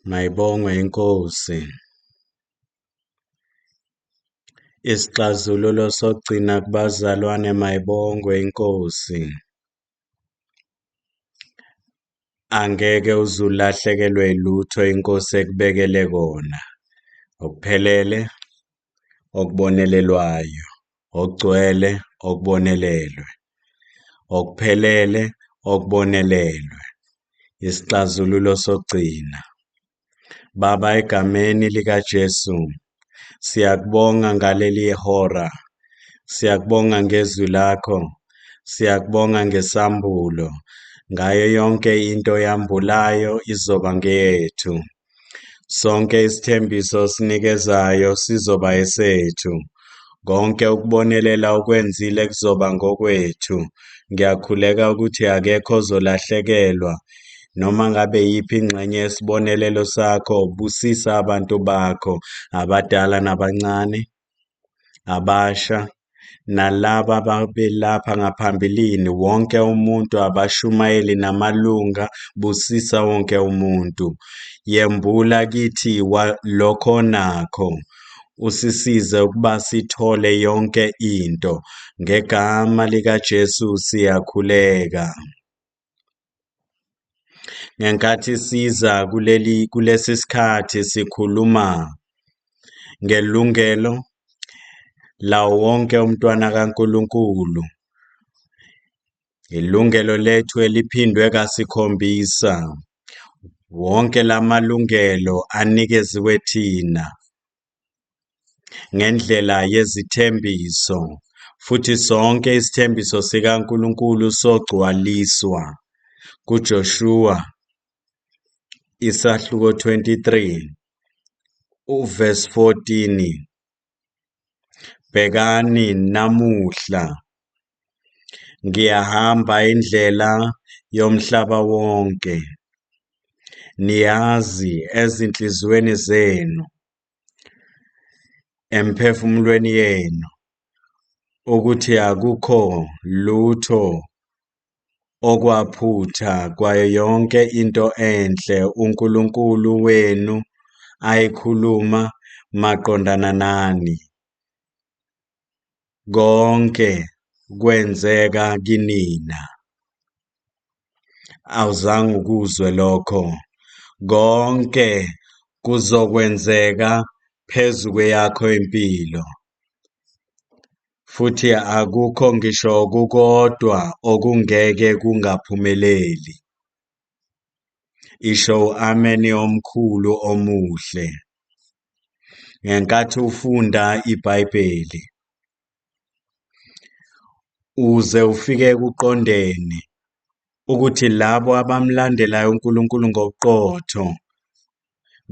Mayibongwe iNkosi. Isixazululo sokugcina kubazalwane, mayibongwe iNkosi. Angeke uze ulahlekelwe yilutho iNkosi ekubekele kona. Okuphelele, okubonelelwayo, okugcwele, okubonelelwe, okuphelele, okubonelelwe. Isixazululo sokugcina. Baba, egameni likaJesu, siyakubonga ngaleli hora. Siyakubonga ngezwi lakho. Siyakubonga ngesambulo. Ngayo yonke into oyambulayo izoba ngeyethu. Sonke isithembiso osinikezayo sizoba esethu. Konke ukubonelela okwenzile kuzoba ngokwethu. Ngiyakhuleka ukuthi akekho ozolahlekelwa noma ngabe yiphi ingxenye yesibonelelo sakho. Busisa abantu bakho, abadala nabancane, abasha nalaba ababelapha ngaphambilini, wonke umuntu, abashumayeli namalunga, busisa wonke umuntu. Yembula kithi lokho onakho, usisize ukuba sithole yonke into. Ngegama likaJesu siyakhuleka. Ngenkathi siza kuleli kulesi sikhathi sikhuluma ngelungelo lawo wonke umntwana kaNkulunkulu. Ilungelo lethu eliphindwe kasikhombisa. Wonke lamalungelo anikeziwe thina ngendlela yezithembiso, futhi sonke isithembiso sikaNkulunkulu sogcwaliswa kuJoshua isahluko 23 uverse 14. Bhekani namuhla ngiyahamba indlela yomhlaba wonke, niyazi ezinhliziyweni zenu, emphefumulweni yenu, ukuthi akukho lutho okwaphutha kwayo yonke into enhle uNkulunkulu wenu ayikhuluma maqondana nani. Konke kwenzeka kinina. Awuzange ukuzwe lokho. Konke kuzokwenzeka phezu kweyakho impilo. Futhi akukho ngisho okukodwa okungeke kungaphumeleli. Isho u-ameni omkhulu omuhle. Ngenkathi ufunda iBhayibheli, uze ufike ekuqondeni ukuthi labo abamlandelayo uNkulunkulu ngobuqotho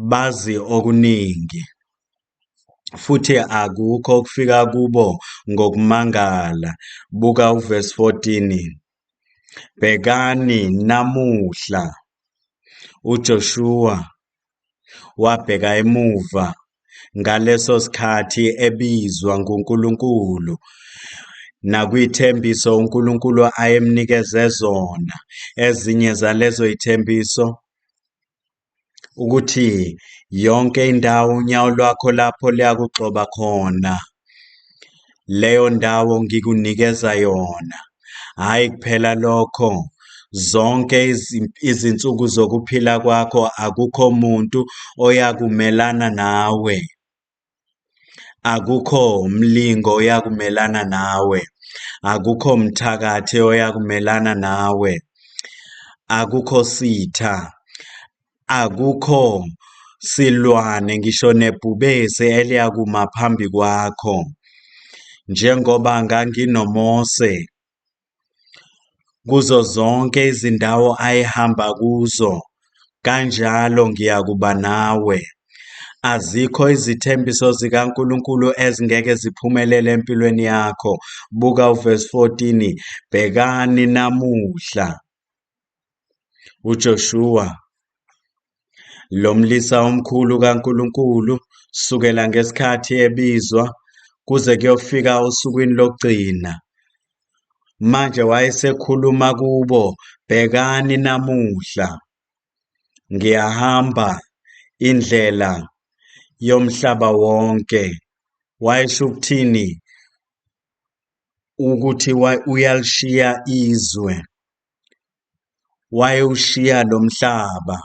bazi okuningi futhi akukho okufika kubo ngokumangala. Buka uverse 14. Bhekani namuhla uJoshua wabheka emuva ngaleso sikhathi ebizwa nguNkulunkulu nakwithembiso uNkulunkulu ayemnikeze zona. Ezinye zalezo yithembiso ukuthi yonke indawo unyawo lwakho lapho liyakugxoba khona, leyo ndawo ngikunikeza yona. Hhayi kuphela lokho, zonke izinsuku zokuphila kwakho akukho muntu oyakumelana nawe. Akukho mlingo oyakumelana nawe. Akukho mthakathi oyakumelana nawe. Akukho sitha. Akukho silwane ngisho nebhubesi eliyakuma phambi kwakho. Njengoba nganginoMose kuzo zonke izindawo ayehamba kuzo, kanjalo ngiyakuba nawe. Azikho izithembiso zikaNkulunkulu ezingeke ziphumelele empilweni yakho. Buka uverse 14, bhekani namuhla uJoshua lo mlisa omkhulu kaNkulunkulu sukela ngesikhathi ebizwa kuze kuyofika osukwini lokugcina. Manje wayesekhuluma kubo, bhekani namuhla ngiyahamba Indlela yomhlaba wonke. Wayesho ukuthini? Ukuthi uyalishiya izwe, wayewushiya lo mhlaba,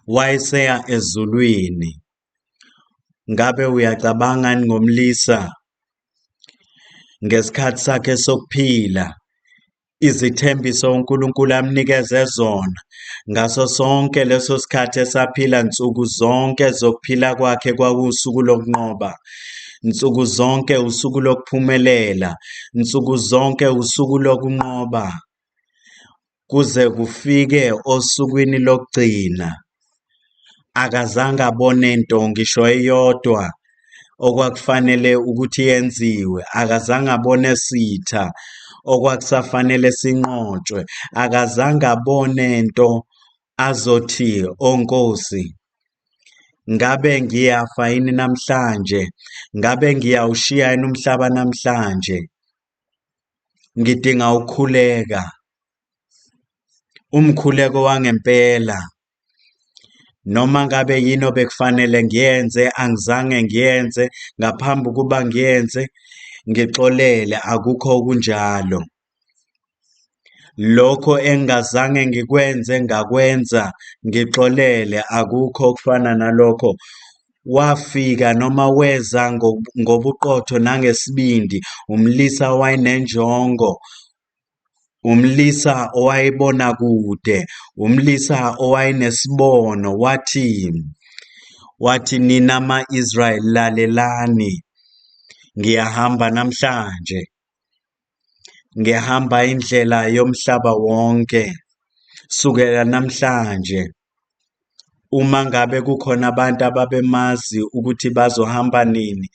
wayeseya ezulwini. Ngabe uyacabanga ngomlisa ngesikhathi sakhe sokuphila, izithembiso uNkulunkulu amnikeze zona ngaso sonke leso sikhathi esaphila, nsuku zonke zokuphila kwakhe kwakuwusuku lokunqoba, nsuku zonke usuku lokuphumelela, nsuku zonke usuku lokunqoba, kuze kufike osukwini lokugcina. Akazange abone nto ngisho eyodwa okwakufanele ukuthi yenziwe, akazange abone sitha okwakusafanele sinqotshwe, akazange abone nto azothi, O Nkosi, ngabe ngiyafa yini namhlanje? Ngabe ngiyawushiya yini umhlaba namhlanje? Ngidinga ukukhuleka, umkhuleko wangempela. Noma ngabe yini obekufanele ngiyenze, angizange ngiyenze ngaphambi ukuba ngiyenze, ngixolele, akukho okunjalo. Lokho engingazange ngikwenze ngakwenza, ngixolele, akukho okufana nalokho. Wafika noma weza ngobuqotho nangesibindi, umlisa wayenenjongo, umlisa owayebona kude, umlisa owayenesibono, wathi, wathi, nina ma-Israyeli lalelani, ngiyahamba namhlanje, ngihamba indlela yomhlaba wonke sukela namhlanje. Uma ngabe kukhona abantu ababemazi ukuthi bazohamba nini,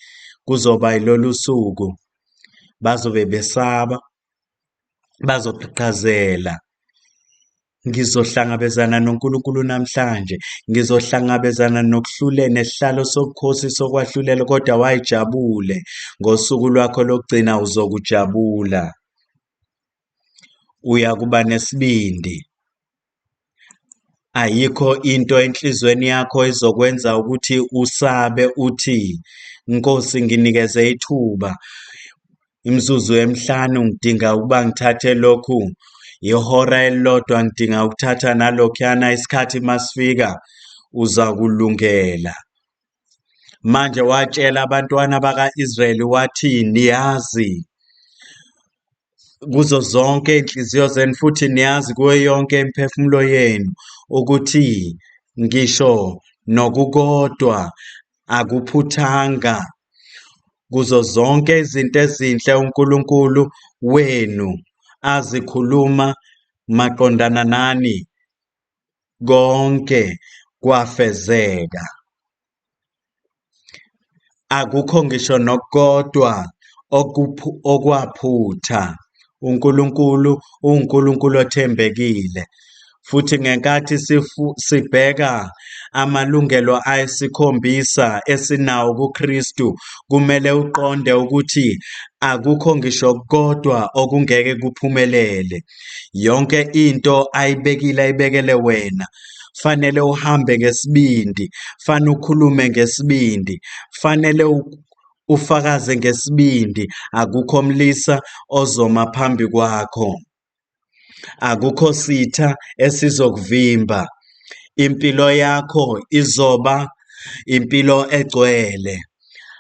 kuzoba yilolu suku, bazobe besaba, bazoqhaqhazela. Ngizohlangabezana noNkulunkulu namhlanje, ngizohlangabezana nokuhlule nesihlalo sobukhosi sokwahlulela, kodwa wayejabule. Ngosuku lwakho lokugcina uzokujabula. Uyakuba nesibindi. Ayikho into enhliziyweni yakho ezokwenza ukuthi usabe uthi, Nkosi, nginikeze ithuba. Imizuzu emihlanu ngidinga ukuba ngithathe lokhu, ihora elilodwa ngidinga ukuthatha nalokhuyana, isikhathi masifika uzakulungela. Manje watshela abantwana baka-Israyeli wathi, niyazi kuzo zonke inhliziyo zenu futhi niyazi kuyo yonke imiphefumulo yenu ukuthi ngisho nokukodwa akuphuthanga kuzo zonke izinto ezinhle uNkulunkulu wenu azikhuluma maqondana nani, konke kwafezeka. Akukho ngisho nokukodwa okwaphutha. UNkulunkulu uwuNkulunkulu othembekile. Futhi ngenkathi sibheka amalungelo ayisikhombisa esinawo kuKristu, kumele uqonde ukuthi akukho ngisho kodwa okungeke kuphumelele. Yonke into ayibekile ayibekele wena. Fanele uhambe ngesibindi, fanele ukhulume ngesibindi, fanele ufakaze ngesibindi. Akukho mlisa ozoma phambi kwakho. Akukho sitha esizokuvimba. Impilo yakho izoba impilo egcwele.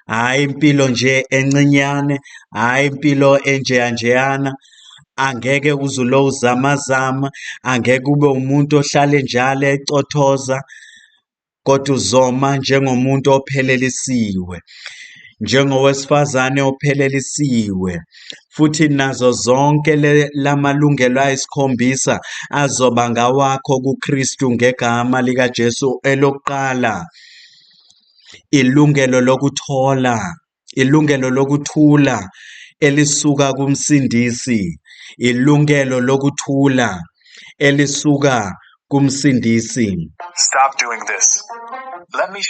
Hhayi impilo nje encinyane, hhayi impilo enjeyanjeyana. Angeke uze ulo uzamazama, angeke ube umuntu ohlale njalo ecothoza, kodwa uzoma njengomuntu ophelelisiwe, njengowesifazane ophelelisiwe. Futhi nazo zonke lamalungelo ayisikhombisa azoba ngawakho kuKristu ngegama likaJesu. Elokuqala, ilungelo lokuthola, ilungelo lokuthula elisuka kuMsindisi, ilungelo lokuthula elisuka kuMsindisi. Stop doing this. Let me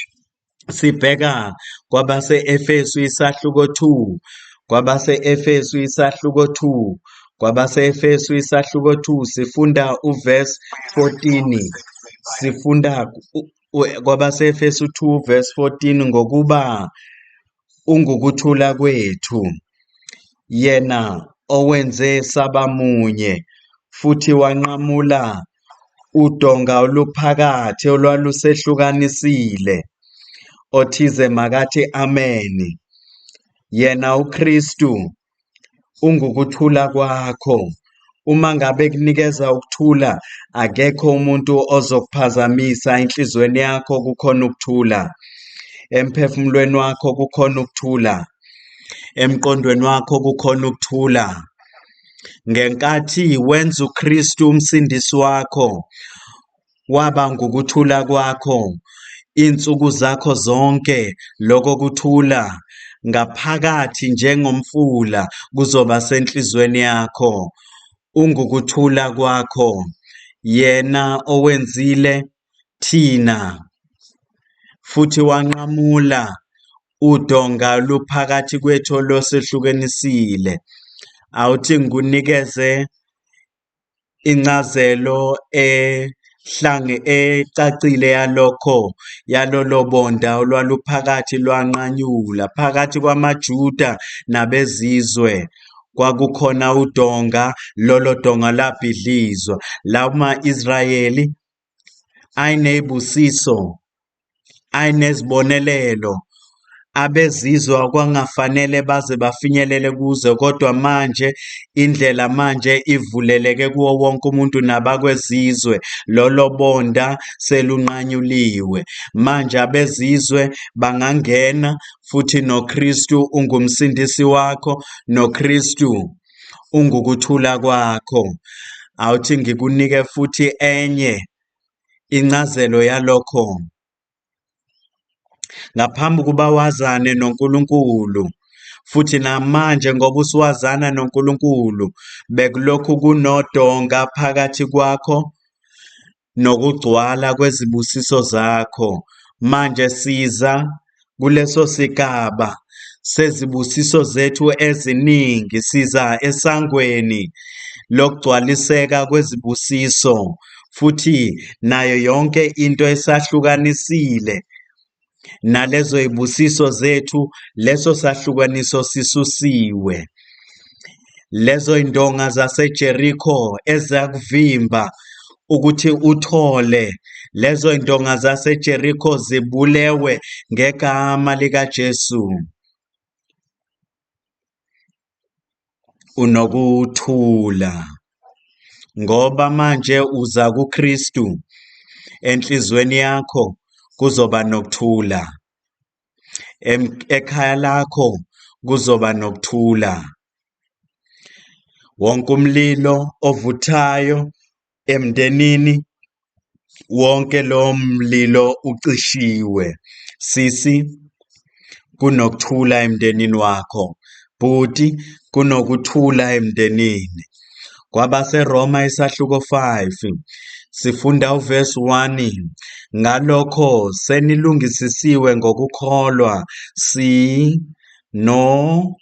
Sibheka kwabase-Efesu isahluko 2, kwabase-Efesu isahluko 2, kwabase-Efesu isahluko 2, sifunda uverse 14, sifunda KwabaseEfesu 2 verse 14, ngokuba ungukuthula kwethu, yena owenze saba munye futhi wanqamula udonga oluphakathi olwalusehlukanisile. Othize makathi ameni. Yena uKristu ungukuthula kwakho. Uma ngabe kunikeza ukuthula, akekho umuntu ozokuphazamisa. Enhliziyweni yakho kukhona ukuthula, emphefumulweni wakho kukhona ukuthula, emqondweni wakho kukhona ukuthula. Ngenkathi wenza uKristu umsindisi wakho, waba ngukuthula kwakho insuku zakho zonke. Lokho kuthula ngaphakathi njengomfula kuzoba senhliziyweni yakho. Ungukuthula kwakho, yena owenzile thina futhi wanqamula udonga luphakathi kwethu olwasehlukanisile. Awuthi ngikunikeze incazelo ehlange ecacile yalokho, yalolo bonda olwaluphakathi lwanqanyula phakathi kwamaJuda nabezizwe. Kwakukhona udonga, lolo donga labhidlizwa. Lawo ma-Israyeli ayenezibusiso, ayenezibonelelo, abezizwa kwangafanele baze bafinyelele kuzo, kodwa manje indlela manje ivuleleke kuwo wonke umuntu nabakwezizwe. Lolo bonda selunqanyuliwe manje, abezizwe bangangena futhi noKristu ungumsindisi wakho, noKristu ungukuthula kwakho. Awuthi ngikunike futhi enye incazelo yalokho. Ngaphambi kuba wazane noNkulunkulu, futhi namanje ngoba usuwazana noNkulunkulu, bekulokhu kunodonga phakathi kwakho nokugcwala kwezibusiso zakho. Manje siza kuleso sigaba sezibusiso zethu eziningi, siza esangweni lokugcwaliseka kwezibusiso, futhi nayo yonke into esahlukanisile nalezo zibusiso zethu, leso sahlukaniso sisusiwe. Lezo indonga zaseJeriko ezakuvimba ukuthi uthole, lezo indonga zaseJeriko zibulewe ngegama likaJesu. Unokuthula ngoba manje uza kuKristu, enhlizweni yakho kuzoba nokuthula, ekhaya lakho kuzoba nokuthula. Wonke umlilo ovuthayo emndenini, wonke lo mlilo ucishiwe. Sisi, kunokuthula emndenini wakho. Bhuti, kunokuthula emndenini. KwabaseRoma isahluko 5 sifunda uverse 1, ngalokho senilungisisiwe ngokukholwa, si no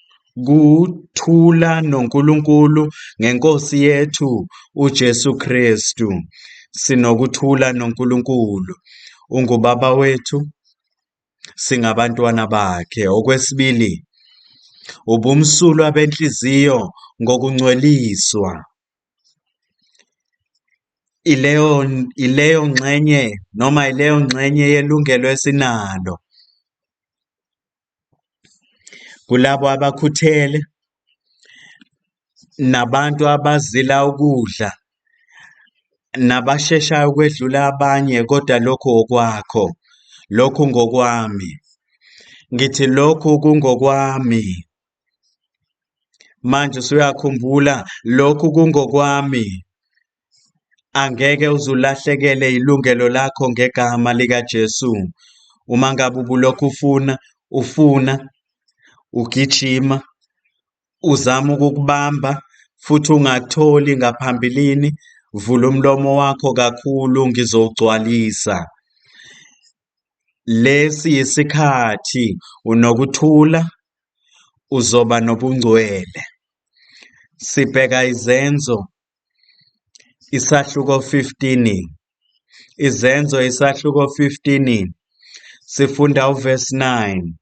kuthula noNkulunkulu ngenkosi yethu uJesu Kristu. Sinokuthula noNkulunkulu, ungubaba wethu, singabantwana bakhe. Okwesibili, ubumsulwa benhliziyo ngokungcweliswa. Ileyo ngxenye noma ileyo ngxenye yelungelo esinalo kulabo abakhuthele nabantu abazila ukudla nabasheshayo ukwedlula abanye, kodwa lokhu okwakho, lokhu ngokwami. Ngithi lokhu kungokwami. Manje usuyakhumbula, lokhu kungokwami. Angeke uzulahlekele ilungelo lakho ngegama likaJesu. Uma ngabe ubulokhu ufuna, ufuna, ugijima, uzama ukukubamba futhi ungakutholi ngaphambilini, vula umlomo wakho kakhulu, ngizowugcwalisa. Lesi yisikhathi unokuthula, uzoba nobungcwele. Sibheka izenzo isahluko 15. Izenzo isahluko 15 sifunda uverse 9.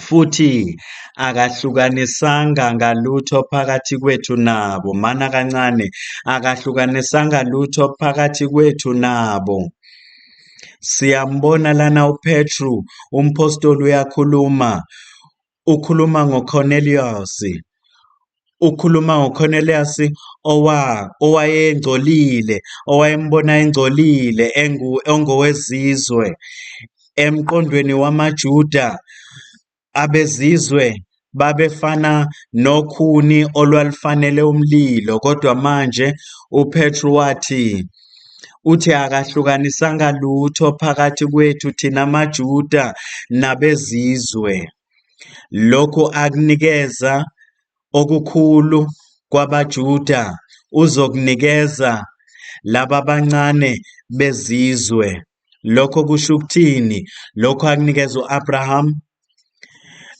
Futhi akahlukanisanga ngalutho phakathi kwethu nabo. Mana kancane, akahlukanisanga lutho phakathi kwethu nabo. Siyambona lana uPetru, umpostoli uyakhuluma, ukhuluma ngoCornelius. Ukhuluma ngoCornelius owayengcolile, owayembona engcolile, engowezizwe. Emqondweni wamaJuda, abezizwe babefana nokhuni olwalufanele umlilo, kodwa manje uPetru wathi, uthi akahlukanisanga lutho phakathi kwethu thina maJuda nabezizwe. Lokhu akunikeza okukhulu kwabaJuda uzokunikeza laba abancane bezizwe. Lokho kusho ukuthini? Lokho akunikeza uAbraham,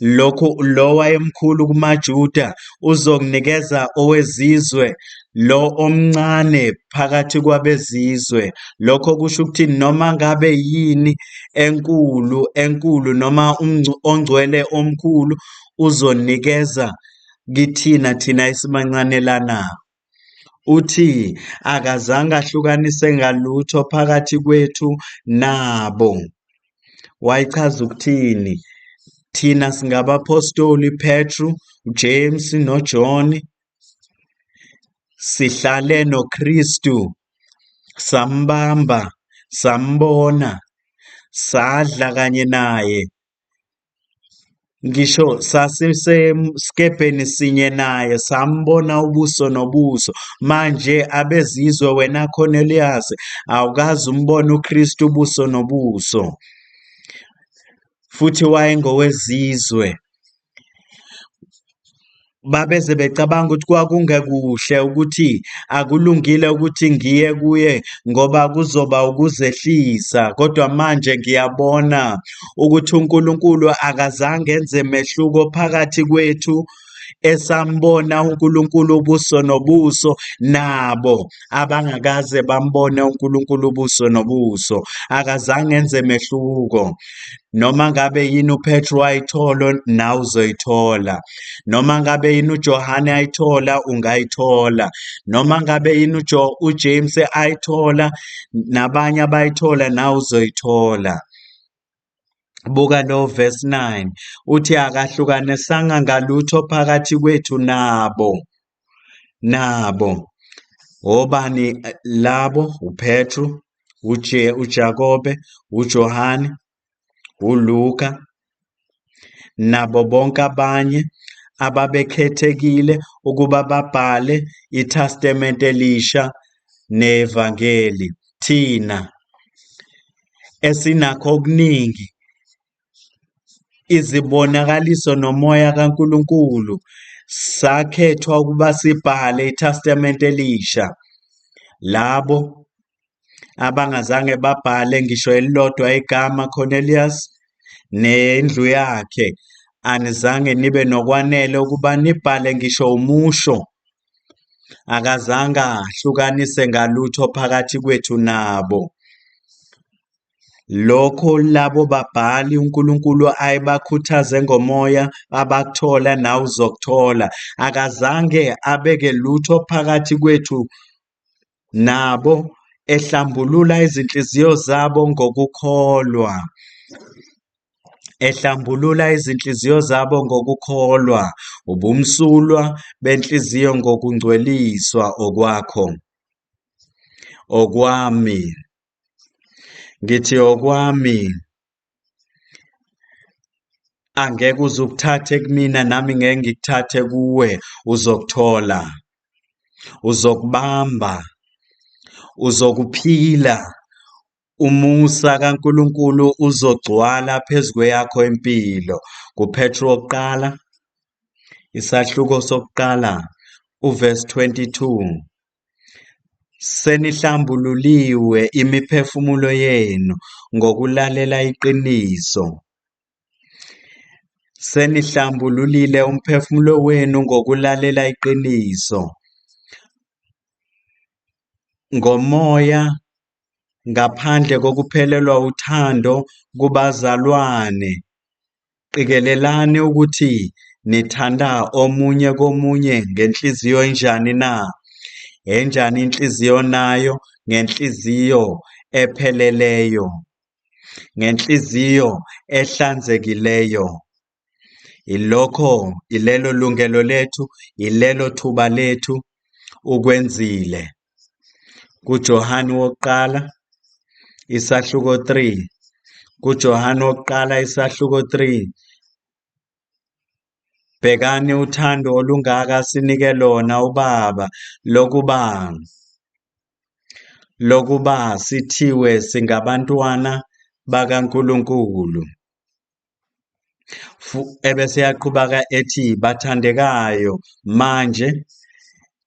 lokhu lo wayemkhulu kumaJuda uzokunikeza owezizwe, lo omncane phakathi kwabezizwe. Lokho kusho ukuthi noma ngabe yini enkulu enkulu noma ongcwele omkhulu uzonikeza kithina thina esibancane lana. Uthi akazange ahlukanise ngalutho phakathi kwethu nabo. Wayichaza ukuthini? Thina singabapostoli Petru, James noJohn, sihlale noKristu, sambamba, sambona, sadla kanye naye, ngisho sasisemsikebheni sinye naye, sambona ubuso nobuso. Manje abezizwe, wena Cornelius, awukaze umbone uKristu ubuso nobuso, futhi wayengowezizwe. Babeze becabanga ukuthi kwakungekuhle, ukuthi akulungile ukuthi ngiye kuye ngoba kuzoba ukuzehlisa, kodwa manje ngiyabona ukuthi uNkulunkulu akazange enze mehluko phakathi kwethu esambona uNkulunkulu ubuso nobuso nabo abangakaze bambone uNkulunkulu ubuso nobuso. Akazange enze mehluko. Noma ngabe yini uPetru ayithola, nawe uzoyithola. Noma ngabe yini uJohane ayithola, ungayithola. Noma ngabe yini uJames ayithola, nabanye abayithola, nawe uzoyithola. Buka lo verse 9, uthi akahlukanisanga ngalutho phakathi kwethu nabo. Nabo obani labo? uPetru, uJakobe, uJohane, uLuka nabo bonke abanye ababekhethekile ukuba babhale iTestamente elisha nevangeli. Thina esinakho okuningi, izibonakaliso nomoya kaNkulunkulu, sakhethwa ukuba sibhale iTestamente elisha. Labo abangazange babhale ngisho elilodwa igama, Cornelius nendlu yakhe, anizange nibe nokwanele ukuba nibhale ngisho umusho. Akazange ahlukanise ngalutho phakathi kwethu nabo. Lokho labo babhali uNkulunkulu ayebakhuthaze ngomoya abakuthola, nawe uzokuthola. Akazange abeke lutho phakathi kwethu nabo, ehlambulula izinhliziyo zabo ngokukholwa. Ehlambulula izinhliziyo zabo ngokukholwa, ubumsulwa benhliziyo ngokungcweliswa okwakho. Okwami, ngithi okwami, angeke uze ukuthathe kumina, nami ngeke ngikuthathe kuwe. Uzokuthola, uzokubamba, uzokuphila. Umusa kaNkulunkulu uzogcwala phezu kweyakho impilo. KuPetru wokuqala, isahluko sokuqala, uverse 22. Senihlambululiwe imiphefumulo yenu ngokulalela iqiniso. Senihlambululile umphefumulo wenu ngokulalela iqiniso. Ngomoya Ngaphandle kokuphelelwa uthando kubazalwane, qikelelani ukuthi nithanda omunye komunye ngenhliziyo enjani na? Enjani inhliziyo nayo? Ngenhliziyo epheleleyo, ngenhliziyo ehlanzekileyo. Ilokho, ilelo lungelo lethu, ilelo thuba lethu, ukwenzile. KuJohane wokuqala isahluko 3, kuJohane wokuqala isahluko 3, bhekani uthando olungaka sinike lona uBaba lokuba sithiwe singabantwana bakaNkulunkulu. Ebese yaqhubeka ethi, bathandekayo, manje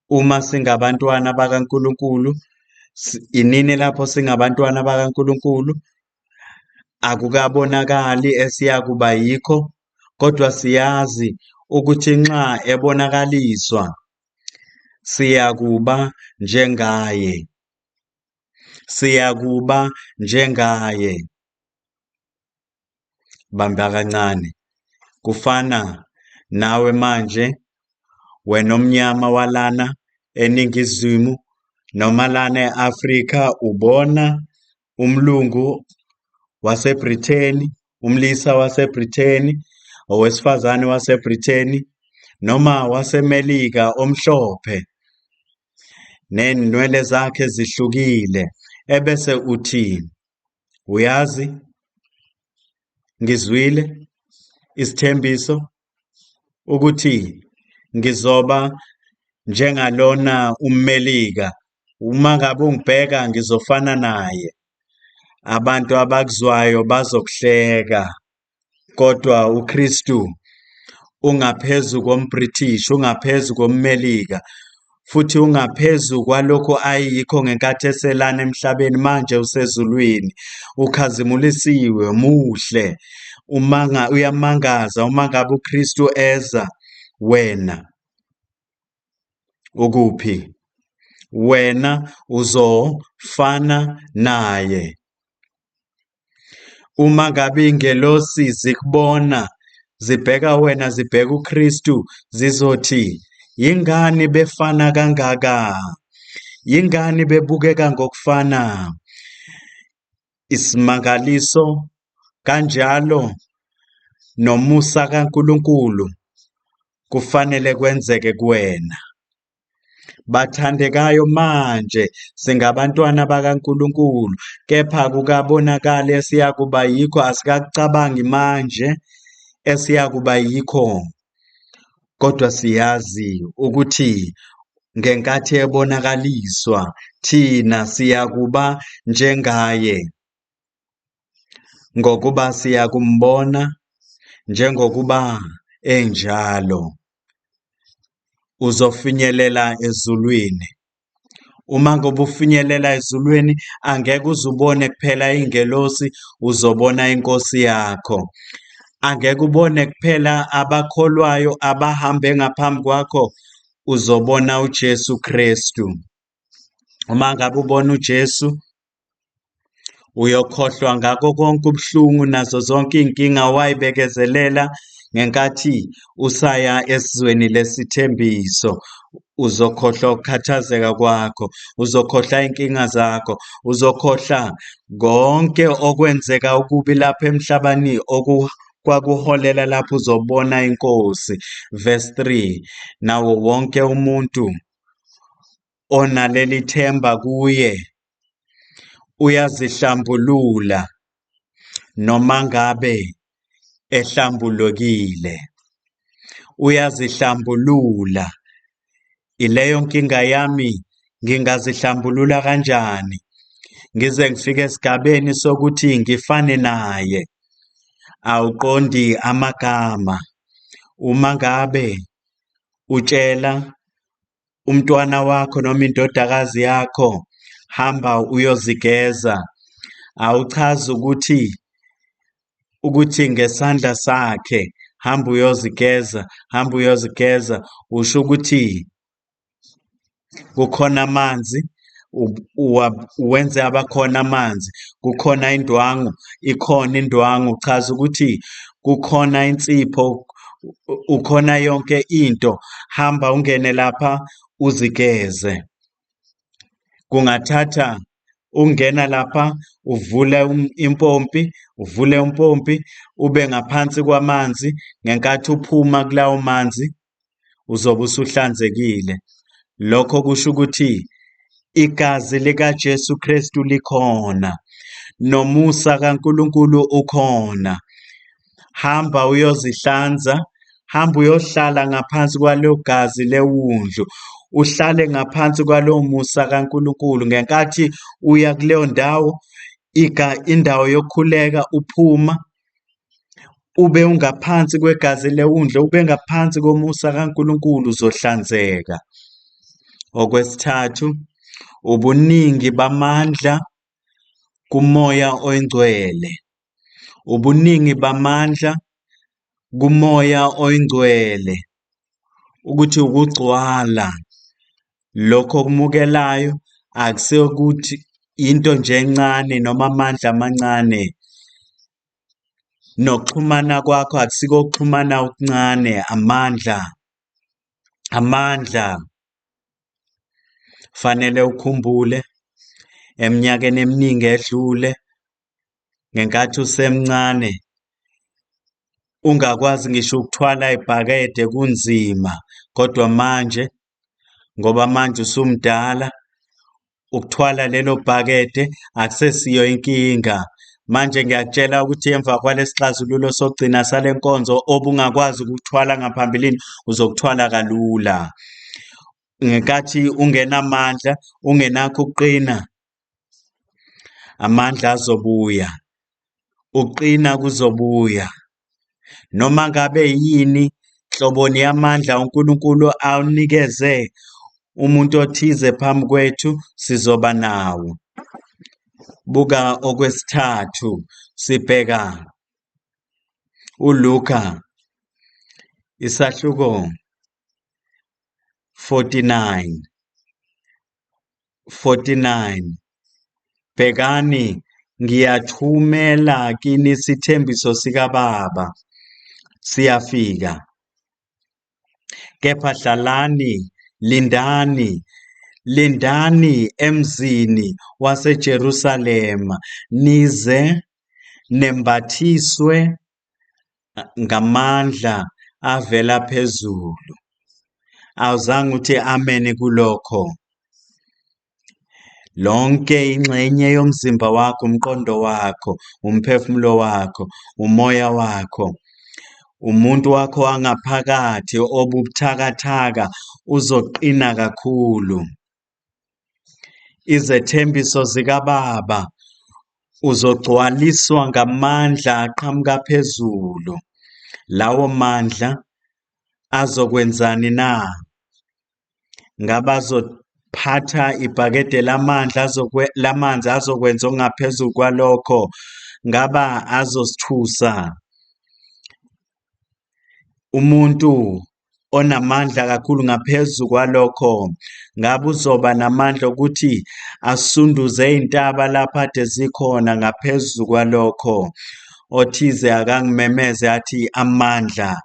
uma singabantwana bakaNkulunkulu, inini lapho singabantwana bakaNkulunkulu? Akukabonakali esiyakuba yikho, kodwa siyazi ukuthi nxa ebonakaliswa siyakuba njengaye, siyakuba njengaye. Bamba kancane, kufana nawe manje, wena omnyama walana eNingizimu noma lana e-Afrika, ubona umlungu waseBritheni, umlisa waseBritheni, owesifazane waseBritheni noma waseMelika omhlophe, nenwele zakhe zihlukile, ebese uthi, uyazi, ngizwile isithembiso ukuthi ngizoba njengalona umMelika, uma ngabe ungibheka ngizofana naye. Abantu abakuzwayo bazokuhleka, kodwa uKristu ungaphezu komBritish, ungaphezu komMelika, futhi ungaphezu kwalokho ayikho ngenkathi eselana emhlabeni. Manje usezulwini, ukhazimulisiwe, muhle, uyamangaza. Uma ngabe uKristu eza, wena ukuphi? Wena uzofana naye. Uma ngabe ingelosi zikubona, zibheka wena, zibheka uKristu, zizothi, yingani befana kangaka? Yingani bebukeka ngokufana? Isimangaliso kanjalo nomusa kaNkulunkulu kufanele kwenzeke kuwena. Bathandekayo, manje singabantwana bakaNkulunkulu, kepha kukabonakali esiyakuba yikho, asikakucabangi manje esiyakuba yikho, kodwa siyazi ukuthi ngenkathi ebonakaliswa thina siyakuba njengaye, ngokuba siyakumbona njengokuba enjalo. Uzofinyelela ezulwini. Uma ngoba ufinyelela ezulwini, angeke uzubone kuphela ingelosi, uzobona inkosi yakho. Angeke ubone kuphela abakholwayo abahambe ngaphambi kwakho, uzobona uJesu Kristu. Uma ngabe ubona uJesu, uyokhohlwa ngakho konke ubuhlungu nazo zonke iy'nkinga owayibekezelela ngenkathi usaya esizweni lesithembiso. Uzokhohlwa ukukhathazeka kwakho, uzokhohlwa iy'nkinga zakho, uzokhohlwa konke okwenzeka okubi lapha emhlabeni okwakuholela lapho uzobona inkosi. Verse 3, nawo wonke umuntu onaleli themba kuye uyazihlambulula noma ngabe ehlambulukile. Uyazihlambulula. Ileyo nkinga yami, ngingazihlambulula kanjani ngize ngifike esigabeni sokuthi ngifane naye? Awuqondi amagama. Uma ngabe utshela umntwana wakho noma indodakazi yakho, hamba uyozigeza, awuchazi ukuthi ngesandla sakhe hamba uyozigeza, hamba uyozigeza, usho ukuthi kukhona amanzi, Wenze abakhona amanzi, kukhona indwangu, ikhona indwangu, chaza ukuthi kukhona insipho, ukhona yonke into. Hamba ungene lapha uzigeze. Kungathatha ungena lapha uvule impompi, uvule umpompi ube ngaphansi kwamanzi, ngenkathi uphuma kulawo manzi uzobe usuhlanzekile. Lokho kusho ukuthi igazi likaJesu Kristu likhona nomusa kaNkulunkulu ukhona. Hamba uyozihlanza, hamba uyohlala ngaphansi kwalo gazi lewundlu, uhlale ngaphansi kwalowo musa kaNkulunkulu. Ngenkathi uya kuleyo ndawo, indawo yokukhuleka, uphuma ube ungaphansi kwegazi lewundlu, ube ngaphansi komusa kaNkulunkulu, uzohlanzeka. Okwesithathu, ubuningi bamandla kuMoya oNgcwele. Ubuningi bamandla kuMoya oNgcwele, ukuthi ukugcwala lokho okumukelayo akusekuthi into nje encane noma amandla amancane, nokuxhumana kwakho akusiko ukuxhumana okuncane, amandla, amandla. Fanele ukhumbule eminyakeni eminingi edlule ngenkathi usemncane ungakwazi ngisho ukuthwala ibhakede kunzima, kodwa manje ngoba manje usumdala ukuthwala lelo bhakede akusesiyo inkinga. Manje ngiyakutshela ukuthi emva kwalesixazululo sokugcina sale nkonzo obungakwazi ukuthwala ngaphambilini uzokuthwala kalula. Ngenkathi ungenamandla, ungenakho ukuqina, amandla azobuya, ukuqina kuzobuya. Noma ngabe yini nhloboni yamandla uNkulunkulu awunikeze umuntu othize phambi kwethu, sizoba nawo. Buka okwesithathu, sibheka uLuka isahluko 49. 49. Bhekani, ngiyathumela kini isithembiso sikaBaba, siyafika. Kepha hlalani, lindani, lindani emzini waseJerusalema, nize nembathiswe ngamandla avela phezulu. Awuzange uthi amen kulokho. Lonke ingxenye yomzimba wakho, umqondo wakho, umphefumulo wakho, umoya wakho, umuntu wakho wangaphakathi obubuthakathaka uzoqina kakhulu. Izethembiso zikaBaba uzogcwaliswa ngamandla aqhamuka phezulu. Lawo mandla azokwenzani na? Ngabe azophatha ibhakede lamandla lamanzi azokwenza okungaphezulu kwalokho? Ngaba azosithusa? Umuntu onamandla kakhulu ngaphezu kwalokho, ngabe uzoba namandla okuthi asunduze iy'ntaba lapho ade zikhona ngaphezu kwalokho? Othize akangimemeze athi amandla.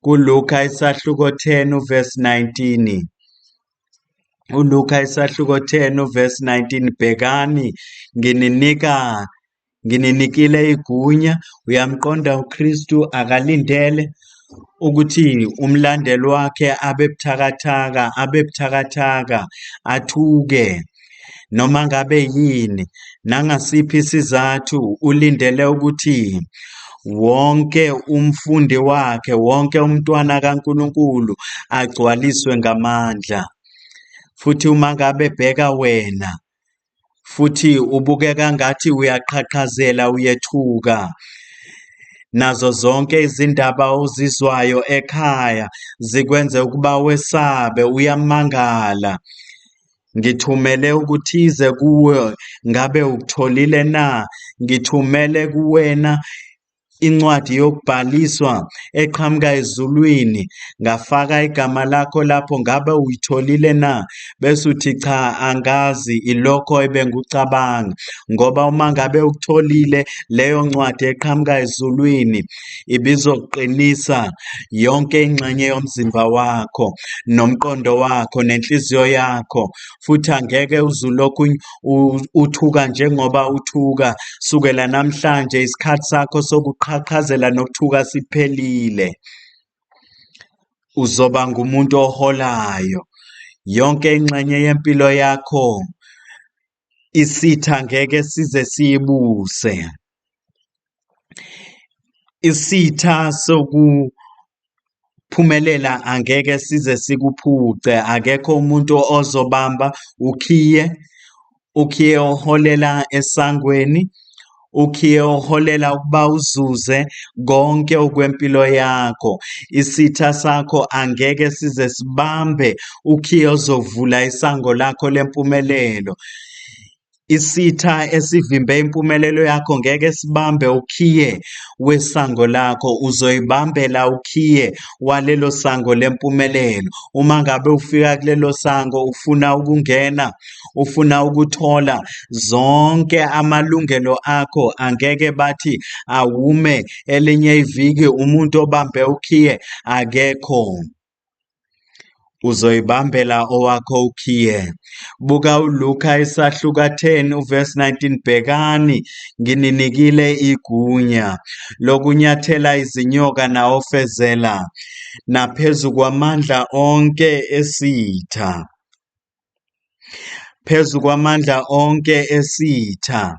KuLuka isahluko 10 uverse 19. ULuka isahluko 10 uverse 19, bhekani ngininikile igunya. Uyamqonda uKristu akalindele ukuthi umlandeli wakhe abe buthakathaka, abe buthakathaka, athuke noma ngabe yini, nangasiphi isizathu ulindele ukuthi wonke umfundi wakhe, wonke umntwana kaNkulunkulu agcwaliswe ngamandla. Futhi uma ngabe bheka wena, futhi ubukeka ngathi uyaqhaqhazela, uyethuka, nazo zonke izindaba ozizwayo ekhaya zikwenze ukuba wesabe, uyamangala. Ngithumele ukuthize kuwe, ngabe ukutholile na? Ngithumele kuwena Incwadi yokubhaliswa eqhamuka ezulwini, ngafaka igama lakho lapho, ngabe uyitholile na? Bese uthi cha, angazi, ilokho ebengikucabanga. Ngoba uma ngabe ukutholile leyo ncwadi eqhamuka ezulwini, ibizoqinisa yonke ingxenye yomzimba wakho, nomqondo wakho, nenhliziyo yakho, futhi angeke uze ulokhu uthuka njengoba uthuka. Sukela namhlanje isikhathi sakho sokuqhaqhazela nokuthuka siphelile. Uzoba ngumuntu oholayo. Yonke ingxenye yempilo yakho isitha ngeke size siyibuse. Isitha sokuphumelela angeke size sikuphuce. Akekho umuntu ozobamba ukhiye, ukhiye oholela esangweni, ukhiye oholela ukuba uzuze konke okwempilo yakho. Isitha sakho angeke size sibambe ukhiye ozovula isango lakho lempumelelo. Isitha esivimbe impumelelo yakho ngeke sibambe ukhiye wesango lakho, uzoyibambela ukhiye walelo sango lempumelelo. Uma ngabe ufika kulelo sango ufuna ukungena, ufuna ukuthola zonke amalungelo akho, angeke bathi awume elinye iviki umuntu obambe ukhiye akekho. Uzoyibambela owakho ukhiye. Buka uLuka isahluka 10 uverse 19, bhekani ngininikile igunya lokunyathela izinyoka nawofezela naphezu kwamandla onke esitha. Phezu kwamandla onke esitha.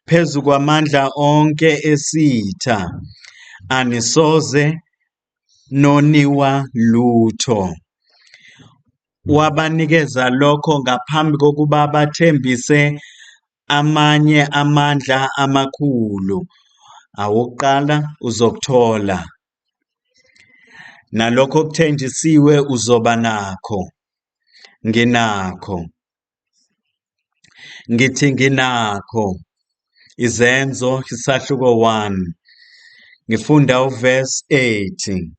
Phezu kwamandla onke esitha. Anisoze noniwa lutho. Wabanikeza lokho ngaphambi kokuba bathembise amanye amandla amakhulu. Awokuqala uzokuthola. Nalokho okuthenjisiwe uzoba nakho. Nginakho. Ngithi nginakho. Izenzo isahluko 1. Ngifunda uverse 8.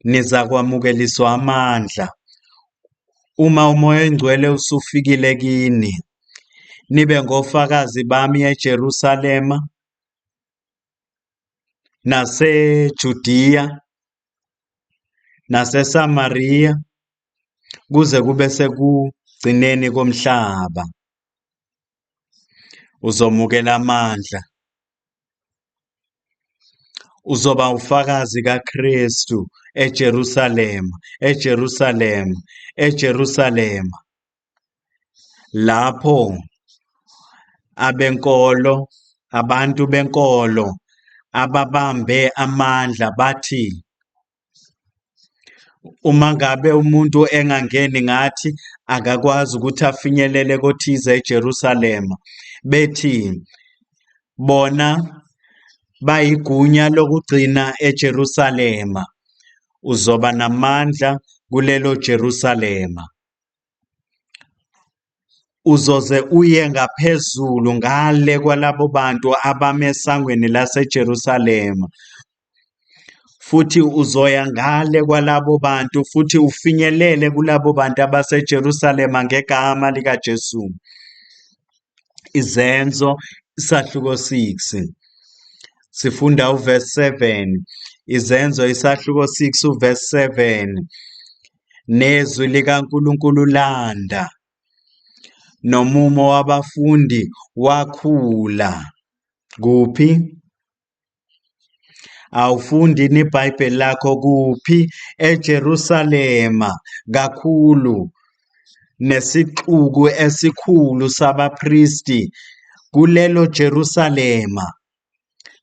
Nizakwamukeliswa amandla uma uMoya oNgcwele usufikile kini, nibe ngofakazi bami eJerusalema naseJudiya naseSamariya kuze kube sekugcineni komhlaba. Uzomukela amandla. Uzoba ufakazi kaKristu eJerusalema, eJerusalema, eJerusalema. Lapho abenkolo, abantu benkolo ababambe amandla bathi uma ngabe umuntu engangeni ngathi akakwazi ukuthi afinyelele kothize eJerusalema, bethi bona bayigunya lokugcina eJerusalema, uzoba namandla kulelo Jerusalema. Uzoze uye ngaphezulu ngale kwalabo bantu abame esangweni laseJerusalema. Futhi uzoya ngale kwalabo bantu futhi ufinyelele kulabo bantu abaseJerusalema ngegama likaJesu. Izenzo isahluko 6. Sifunda uverse 7. Izenzo isahluko 6 uverse 7. Nezwi likaNkulunkulu landa, nomumo wabafundi wakhula. Kuphi? Awufundi iBhayibheli lakho kuphi? EJerusalema kakhulu nesixuku esikhulu sabapristi kulelo Jerusalema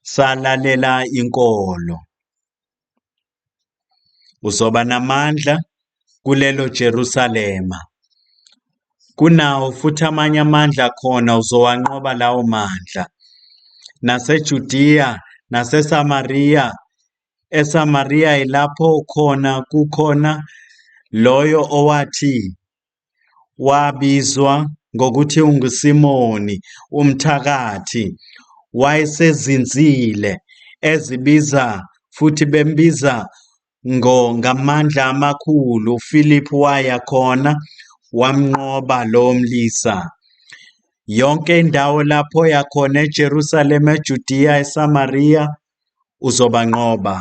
salalela inkolo. Uzoba namandla kulelo Jerusalema. Kunawo futhi amanye amandla khona uzowanqoba lawo mandla. NaseJudiya naseSamariya, eSamariya yilapho khona kukhona loyo owathi wabizwa ngokuthi unguSimoni umthakathi. Wayesezinzile ezibiza futhi bembiza ngamandla amakhulu. UFiliphu waya khona wamnqoba lowo mlisa. Yonke indawo lapho oya khona eJerusalema, eJudiya, eSamariya, uzobanqoba.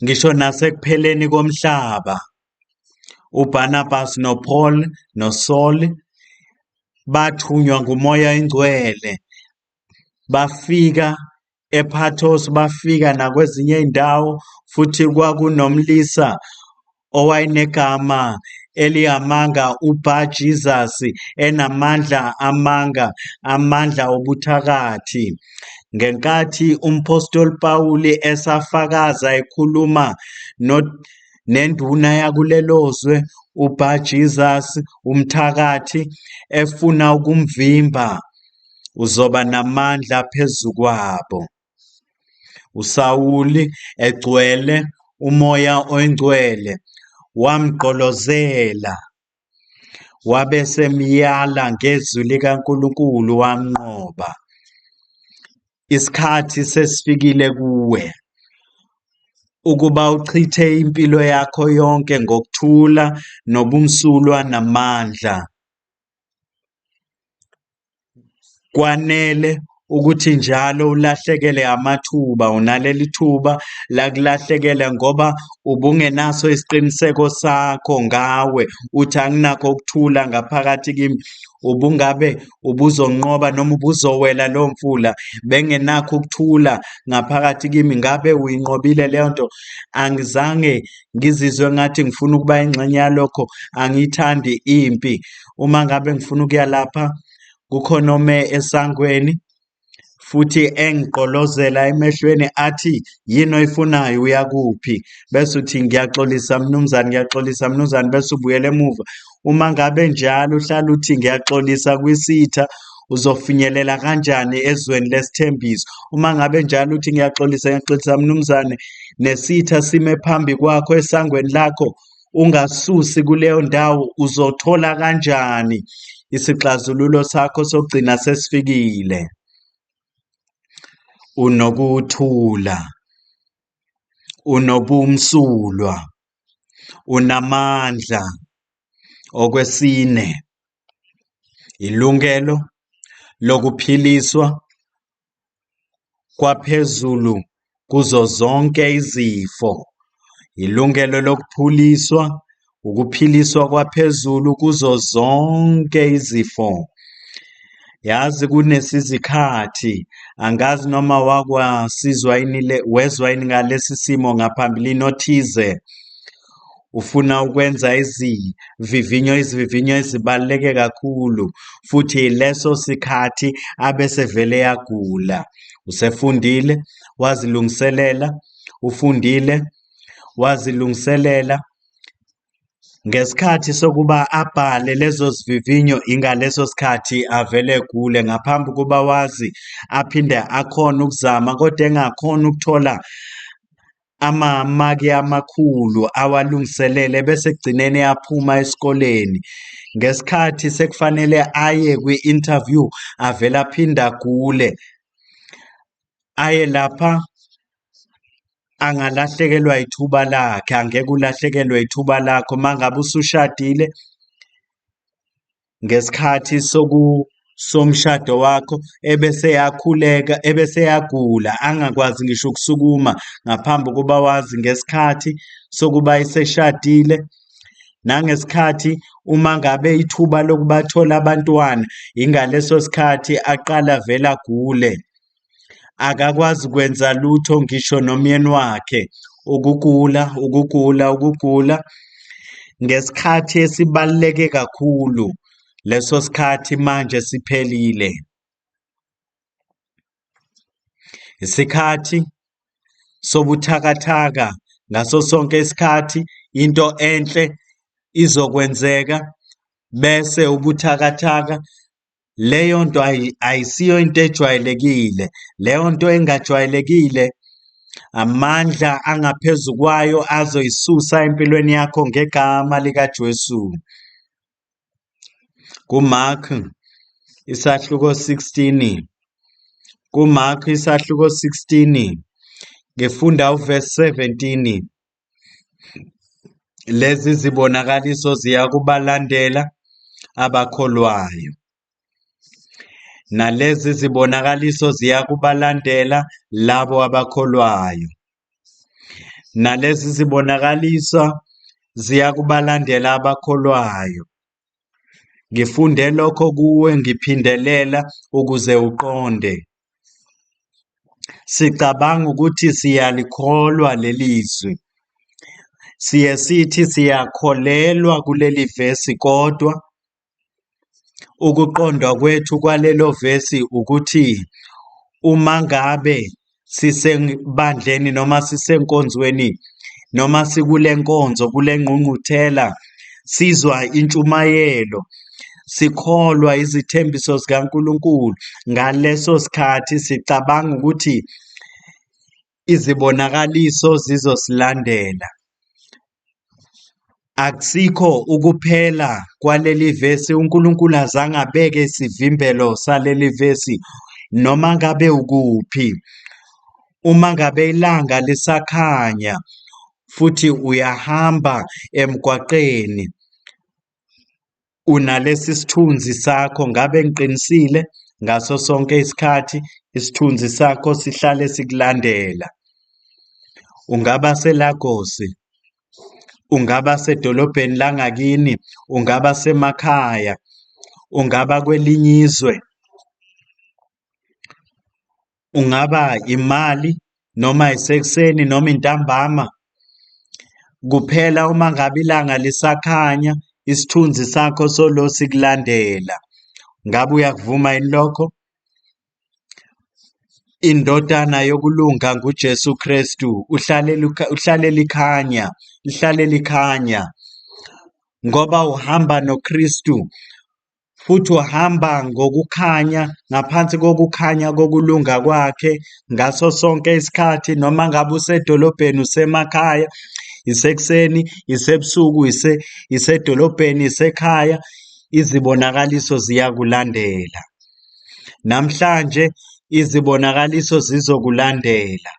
Ngisho nasekupheleni komhlaba, uBarnabas noPaul noSaul bathunywa nguMoya oNgcwele, bafika ePathos, bafika nakwezinye iy'ndawo, futhi kwakunomlisa owayenegama eliyamanga uBar-Jesus, enamandla amanga, amandla obuthakathi. Ngenkathi umphostoli Pawuli esafakaza ekhuluma nenduna yakulelo zwe, uBar-Jesus, umthakathi, efuna ukumvimba, uzoba namandla phezu kwabo. USawuli egcwele uMoya oNgcwele wamgqolozela, wabe esemyala ngezwi likaNkulunkulu wamnqoba. Isikhathi sesifikile kuwe ukuba uchithe impilo yakho yonke ngokuthula nobumsulwa namandla. Kwanele ukuthi njalo ulahlekele amathuba, unaleli thuba lakulahlekela ngoba ubungenaso isiqiniseko sakho ngawe, uthi anginakho ukuthula ngaphakathi kimi. Ubungabe ubuzonqoba noma ubuzowela lowo mfula, bengenakho ukuthula ngaphakathi kimi, ngabe uyinqobile leyo nto. Angizange ngizizwe ngathi ngifuna ukuba ingxenye yalokho, angiyithandi impi. Uma ngabe ngifuna ukuya lapha, kukhona ome esangweni futhi engigqolozela emehlweni athi yini oyifunayo uyakuphi, bese uthi ngiyaxolisa mnumzane, ngiyaxolisa mnumzane, bese ubuyela emuva. Uma ngabe njalo uhlala uthi ngiyaxolisa kwisitha, uzofinyelela kanjani ezweni lesithembiso? Uma ngabe njalo uthi ngiyaxolisa, ngiyaxolisa mnumzane, nesitha sime phambi kwakho esangweni lakho, ungasusi kuleyo ndawo, uzothola kanjani isixazululo sakho sokugcina sesifikile? Unokuthula, unobumsulwa, unamandla. Okwesine, ilungelo lokuphiliswa kwaphezulu kuzo zonke izifo, ilungelo lokuphuliswa, ukuphiliswa kwaphezulu kuzo zonke izifo. Yazi kunesizikhathi, angazi noma wakwasizwa yini le, wezwa yini ngalesi simo ngaphambilini othize ufuna ukwenza izivivinyo, izivivinyo ezibaluleke kakhulu, futhi leso sikhathi abesevele yagula. Usefundile, wazilungiselela, ufundile, wazilungiselela. Ngesikhathi sokuba abhale lezo zivivinyo, ingaleso sikhathi avele egule ngaphambi kuba wazi aphinde akhone ukuzama kodwa engakhoni ukuthola amamaki amakhulu awalungiselele bese ekugcineni eyaphuma esikoleni. Ngesikhathi sekufanele aye kwi-interview avele aphinde agule. Aye lapha angalahlekelwa ithuba lakhe, angeke ulahlekelwe ithuba lakho uma ngabe usushadile ngesikhathi soku somshado wakho ebese yakhuleka ebese yagula angakwazi ngisho ukusukuma ngaphambi kokuba wazi ngesikhathi sokuba eseshadile nangesikhathi uma ngabe ithuba lokuba athole abantwana ingaleso sikhathi aqala vele agule. Akakwazi kwenza lutho ngisho nomyeni wakhe. Ukugula, ukugula, ukugula ngesikhathi esibaluleke kakhulu. Leso sikhathi manje siphelile. Isikhathi sobuthakathaka ngaso sonke isikhathi into enhle izokwenzeka bese ubuthakathaka Leyo nto ayisiyo into ejwayelekile. Leyo nto engajwayelekile amandla angaphezu kwayo azoyisusa empilweni yakho ngegama likaJesu. KuMark Isahluko 16. KuMark isahluko 16. Ngifunda uvesi 17. Lezi zibonakaliso ziyakubalandela abakholwayo. Nalezi zibonakaliso ziyakubalandela labo abakholwayo. Nalezi zibonakaliso ziyakubalandela abakholwayo. Ngifunde lokho kuwe ngiphindelela ukuze uqonde. Sicabanga ukuthi siyalikholwa leli zwi. Siye sithi siyakholelwa kuleli vesi kodwa ukuqondwa kwethu kwalelo vesi ukuthi uma ngabe sisebandleni noma sisenkonzweni noma sikule nkonzo kule ngqungquthela sizwa intshumayelo sikholwa izithembiso zikaNkulunkulu ngaleso sikhathi sicabanga ukuthi izibonakaliso zizosilandela. Akusikho ukuphela kwaleli vesi, uNkulunkulu azange abeke isivimbelo saleli vesi noma ngabe ukuphi. Uma ngabe ilanga lisakhanya futhi uyahamba emgwaqeni unalesi sithunzi sakho, ngabe ngiqinisile? Ngaso sonke isikhathi isithunzi sakho sihlale sikulandela. Ungaba seLagos, ungaba sedolobheni langakini, ungaba semakhaya, ungaba kwelinye izwe, ungaba imali noma isekuseni noma intambama. Kuphela uma ngabe ilanga lisakhanya, isithunzi sakho solo sikulandela. Ngabe uyakuvuma yini lokho? Indodana yokulunga nguJesu Kristu, uhlale uhlale likhanya, lihlale likhanya ngoba uhamba noKristu futhi uhamba ngokukhanya ngaphansi kokukhanya kokulunga kwakhe ngaso sonke isikhathi noma ngabe usedolobheni usemakhaya isekuseni isebusuku isedolobheni isekhaya izibonakaliso ziyakulandela. Namhlanje izibonakaliso zizokulandela.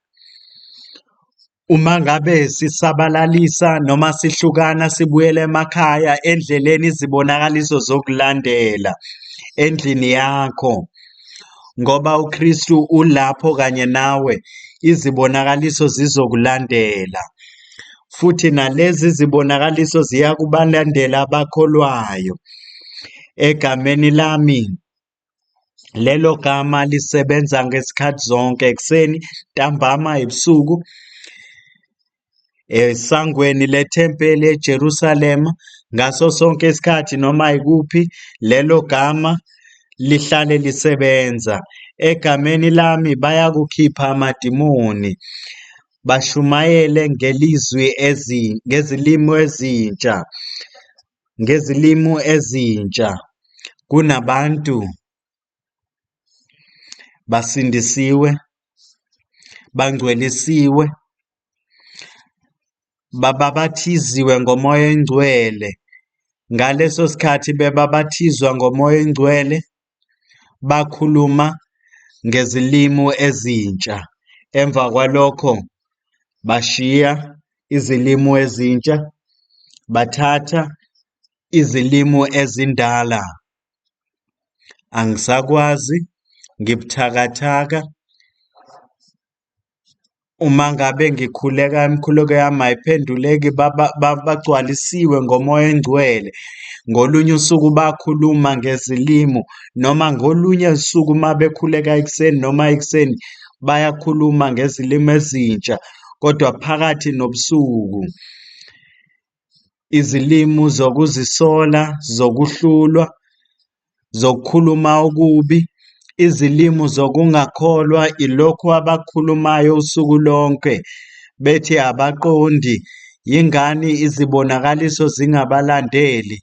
Uma ngabe sisabalalisa noma sihlukana sibuyele emakhaya endleleni izibonakaliso zokulandela endlini yakho ngoba uKristu ulapho kanye nawe izibonakaliso zizokulandela futhi nalezi zibonakaliso ziyakubalandela abakholwayo egameni lami. Lelo gama lisebenza ngesikhathi zonke, ekuseni, ntambama, ebusuku, esangweni lethempeli eJerusalema, ngaso sonke isikhathi noma ikuphi, lelo gama lihlale lisebenza. Egameni lami bayakukhipha amadimoni, bashumayele ngelizwi ngezilimi ezintsha, ngezilimi ezintsha. Kunabantu basindisiwe, bangcwelisiwe, bababathiziwe ngoMoya oNgcwele. Ngaleso sikhathi bebabathizwa ngoMoya oNgcwele, bakhuluma ngezilimu ezintsha. Emva kwalokho bashiya izilimu ezintsha, bathatha izilimu ezindala. Angisakwazi, ngibuthakathaka. Uma ngabe ngikhuleka imikhuleko yami ayiphenduleki, bagcwalisiwe ngoMoya oNgcwele. Ngolunye usuku bakhuluma ngezilimu noma ngolunye usuku uma bekhuleka ekuseni noma ekuseni bayakhuluma ngezilimi ezintsha, kodwa phakathi nobusuku izilimu zokuzisola, zokuhlulwa, zokukhuluma okubi, izilimu zokungakholwa ilokhu abakukhulumayo usuku lonke bethi abaqondi yingani izibonakaliso zingabalandeli.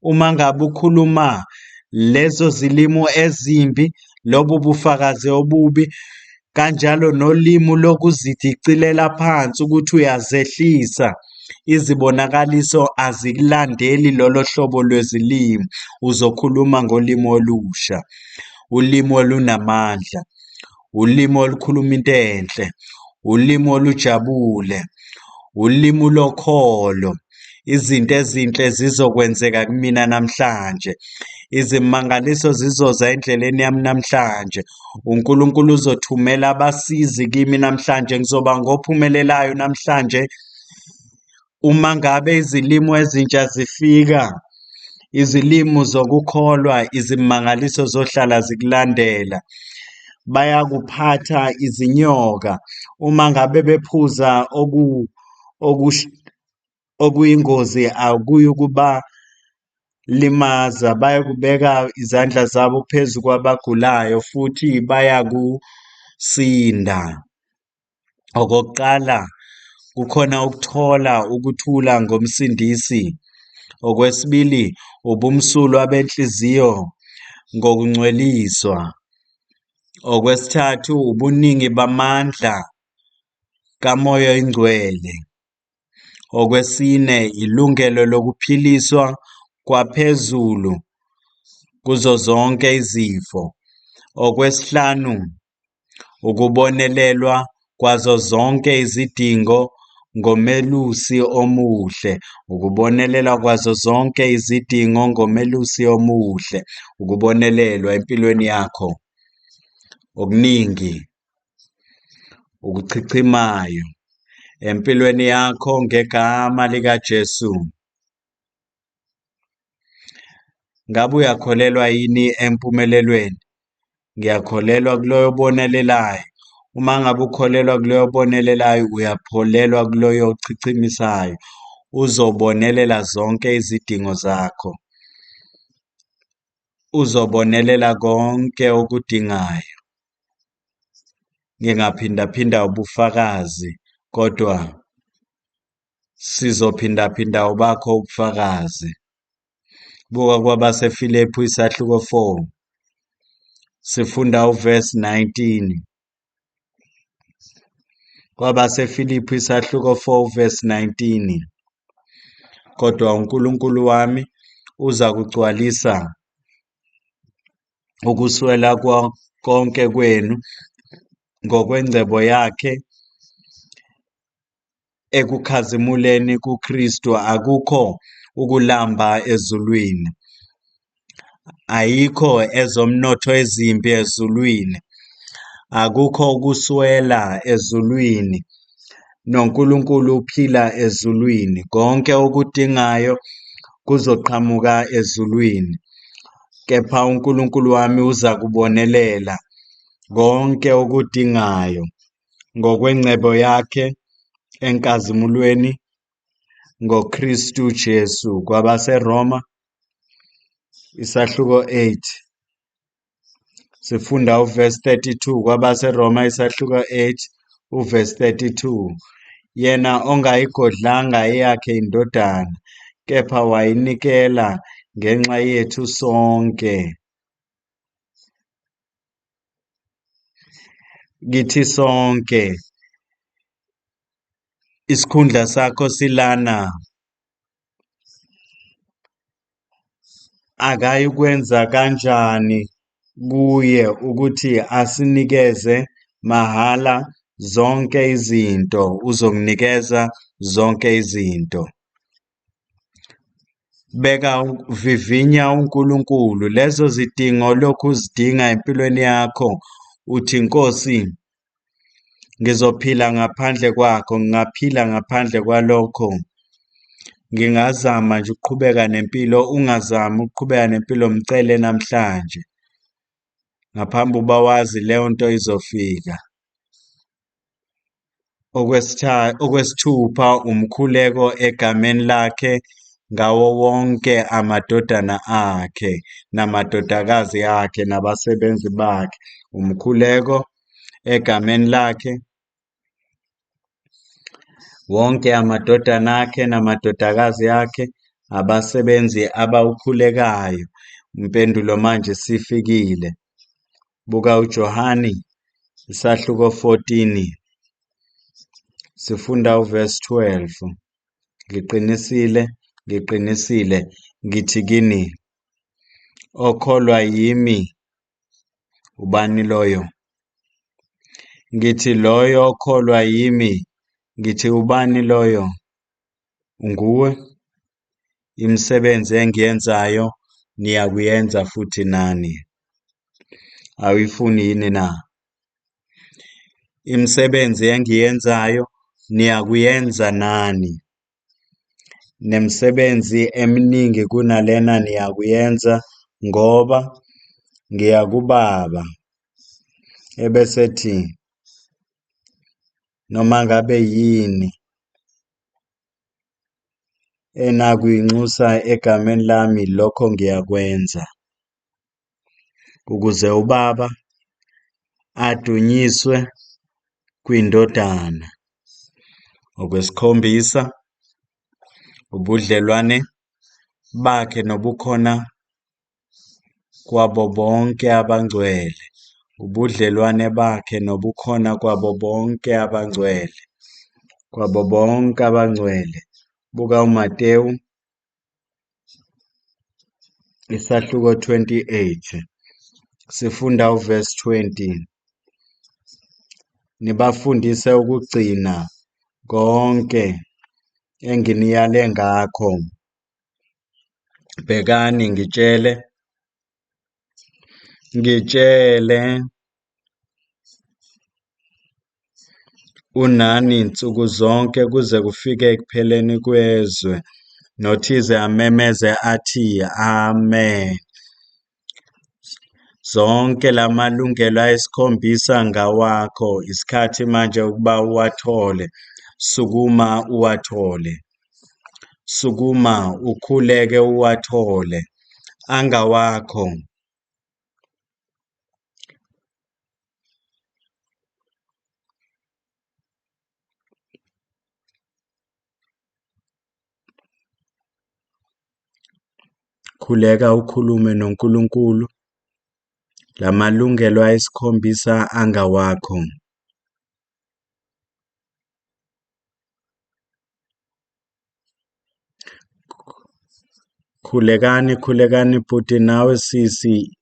Uma ngabe ukhuluma lezo zilimu ezimbi, lobu bufakazi obubi, kanjalo nolimi lokuzidicilela phansi ukuthi uyazehlisa. Izibonakaliso azikulandeli lolo hlobo lwezilimi. Uzokhuluma ngolimi olusha, ulimi olunamandla, ulimi olukhuluma into enhle, ulimi olujabule, ulimi lokholo. Izinto ezinhle zizokwenzeka kumina namhlanje. Izimangaliso zizoza endleleni yami namhlanje. UNkulunkulu uzothumela abasizi kimi namhlanje. Ngizoba ngophumelelayo namhlanje. Uma ngabe izilimi ezintsha zifika, izilimi zokukholwa, izimangaliso zohlala zikulandela. Bayakuphatha izinyoka. Uma ngabe bephuza okuyingozi akuyukubalimaza. Bayakubeka izandla zabo phezu kwabagulayo futhi bayakusinda. Okokuqala, kukhona ukuthola ukuthula ngoMsindisi. Okwesibili, ubumsulwa benhliziyo ngokungcweliswa. Okwesithathu, ubuningi bamandla kaMoya oyiNgcwele. Okwesine, ilungelo lokuphiliswa kwaphezulu kuzo zonke izifo. Okwesihlanu, ukubonelelwa kwazo zonke izidingo ngomelusi omuhle. Ukubonelelwa kwazo zonke izidingo ngomelusi omuhle. Ukubonelelwa empilweni yakho okuningi ukuchichimayo empilweni yakho ngegama likaJesu. Ngabe uyakholelwa yini empumelelweni? Ngiyakholelwa kuloyo obonelelayo. Uma ngabe ukholelwa kuloyo obonelelayo, uyakholelwa kuloyo ochichimisayo. Uzobonelela zonke izidingo zakho. Uzobonelela konke okudingayo. Ngingaphindaphinda ubufakazi, kodwa sizophindaphinda obakho ubufakazi. Buka kwabaseFiliphu isahluko 4. Sifunda uverse 19. KwabaseFiliphu isahluko 4 verse 19. Kodwa uNkulunkulu wami uza kugcwalisa ukuswela konke kwenu ngokwengcebo yakhe ekukhazimuleni kuKristu. Akukho ukulamba ezulwini. Ayikho ezomnotho ezimbi ezulwini. Akukho ukuswela ezulwini. NoNkulunkulu uphila ezulwini. Konke okudingayo kuzoqhamuka ezulwini. Kepha uNkulunkulu wami uza kubonelela konke okudingayo ngokwengcebo yakhe enkazimulweni ngoKristu Jesu. KwabaseRoma isahluko 8 sifunda uverse 32. KwabaseRoma isahluko 8 uverse 32. Yena ongayigodlanga eyakhe indodana, kepha wayinikela ngenxa yethu sonke. Kithi sonke. Isikhundla sakho silana. Akayikwenza kanjani kuye ukuthi asinikeze mahhala zonke izinto. Uzokunikeza zonke izinto. Beka vivinya uNkulunkulu lezo zidingo lokhu uzidinga empilweni yakho. Uthi Nkosi, ngizophila ngaphandle kwakho, ngingaphila ngaphandle kwalokho. Ngingazama nje ukuqhubeka nempilo, ungazami ukuqhubeka nempilo, mcele namhlanje. Ngaphambi uba wazi leyo nto izofika. Okwesithupha, umkhuleko egameni lakhe ngawo wonke amadodana akhe namadodakazi akhe nabasebenzi bakhe. Umkhuleko egameni lakhe wonke amadodana akhe namadodakazi akhe, abasebenzi abawukhulekayo. Impendulo manje sifikile. Buka uJohani isahluko 14 sifunda uverse 12. Ngiqinisile, ngiqinisile, ngithi kini, okholwa yimi, ubani loyo? Ngithi loyo okholwa yimi, ngithi ubani loyo? Nguwe. Imisebenzi engiyenzayo niyakuyenza futhi nani. Awuyifuni yini na? Imisebenzi engiyenzayo niyakuyenza nani. Nemisebenzi eminingi kunalena niyakuyenza ngoba ngiya kuBaba. Ebesethi noma ngabe yini enakuyinxusa egameni lami lokho ngiyakwenza ukuze uBaba adunyiswe kwiNdodana. Okwesikhombisa, ubudlelwane bakhe nobukhona kwabo bonke abangcwele. Ubudlelwane bakhe nobukhona kwabo bonke abangcwele. Kwabo bonke abangcwele. Buka uMatewu isahluko 28 sifunda uverse 20. Nibafundise ukugcina konke enginiyale ngakho. Bhekani ngitshele, ngitshele unani nsuku zonke kuze kufike ekupheleni kwezwe. Nothize amemeze athi amen. Zonke lamalungelo ayisikhombisa ngawakho. Isikhathi manje ukuba uwathole. Sukuma uwathole. Sukuma ukhuleke uwathole. Angawakho. Khuleka ukhulume noNkulunkulu. Lamalungelo ayisikhombisa angawakho. Khulekani, khulekani bhuti nawe sisi.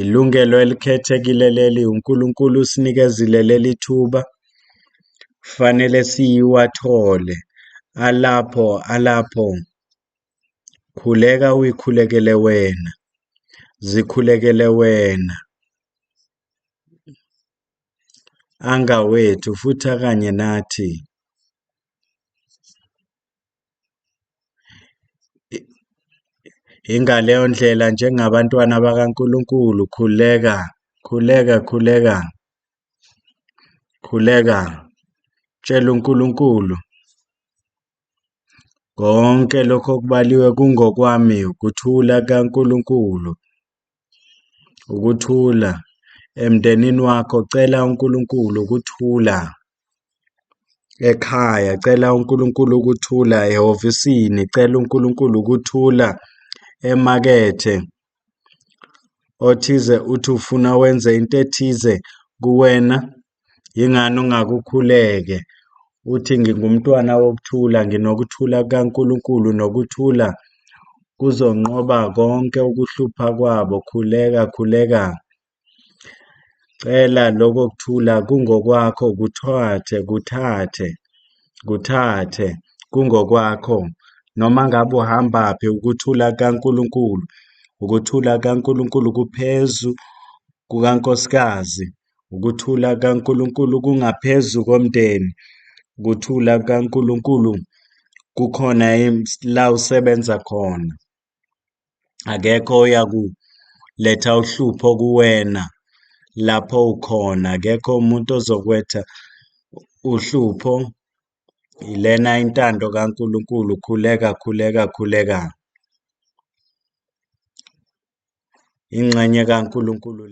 Ilungelo elikhethekile leli, uNkulunkulu usinikezile leli thuba. Kufanele siwathole. Alapho, alapho. Khuleka uyikhulekele wena. Zikhulekele wena. Angawethu futhi akanye nathi. Ingaleyo ndlela njengabantwana bakaNkulunkulu, khuleka, khuleka, khuleka. Khuleka. Tshela uNkulunkulu. Konke lokho okubaliwe kungokwami, ukuthula kaNkulunkulu. Ukuthula emndenini wakho, cela uNkulunkulu ukuthula. Ekhaya, cela uNkulunkulu ukuthula. Ehhovisini, cela uNkulunkulu ukuthula. Emakethe, othize uthi ufuna wenze into ethize kuwena, yingani ungakukhuleke? Uthi ngingumntwana wokuthula, nginokuthula kukaNkulunkulu nokuthula kuzonqoba konke ukuhlupha kwabo. Khuleka, khuleka. Cela lokho kuthula kungokwakho, kuthathe, kuthathe, kuthathe, kungokwakho. Noma ngabe uhambaphi, ukuthula kukaNkulunkulu, ukuthula kukaNkulunkulu kuphezu kukankosikazi, ukuthula kukaNkulunkulu kungaphezu komndeni, ukuthula kukaNkulunkulu kukhona la usebenza khona. Akekho oyakuletha uhlupho kuwena lapho ukhona, akekho umuntu ozokwetha uhlupho. Ilena intando kaNkulunkulu. Khuleka, khuleka, khuleka. Ingxenye kaNkulunkulu.